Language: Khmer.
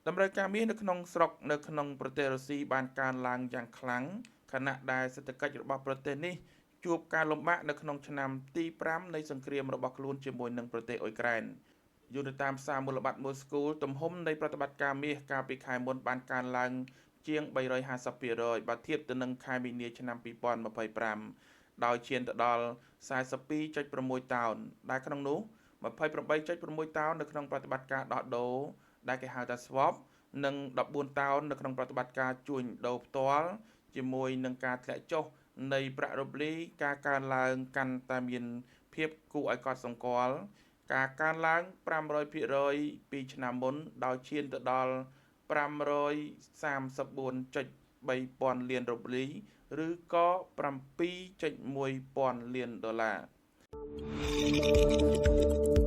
តម្រូវការមាសនៅក្នុងស្រុកនៅក្នុងប្រទេសរុស្ស៊ីបានកើនឡើងយ៉ាងខ្លាំងខណៈដែលសេដ្ឋកិច្ចរបស់ប្រទេសនេះជួបការលំបាកនៅក្នុងឆ្នាំទី5នៃសង្គ្រាមរបស់ខ្លួនជាមួយនឹងប្រទេសអ៊ុយក្រែន។ យោងទៅតាមផ្សារមូលបត្រមូស្គូទំហំនៃប្រតិបត្តិការមាសកាលពីខែមុនបានកើនឡើងជាង350%បើធៀបទៅនឹងខែមីនាឆ្នាំ2025ដោយឈានទៅដល់42.6តោនដែលក្នុងនោះ28.6តោននៅក្នុងប្រតិបត្តិការដោះដូរដែលគេហៅថា swap និង14តោននៅក្នុងប្រតិបត្តិការជួញដូរផ្ទាល់ជាមួយនឹងការធ្លាក់ចុះនៃប្រាក់រូបលីការកើនឡើងកាន់តែមានភាពគួរឲ្យកត់សម្គាល់ការកើនឡើង500%ពីឆ្នាំមុនដោយឈានទៅដល់534.3ពាន់លានរូបលីឬក៏7.1ពាន់លានដុល្លារ។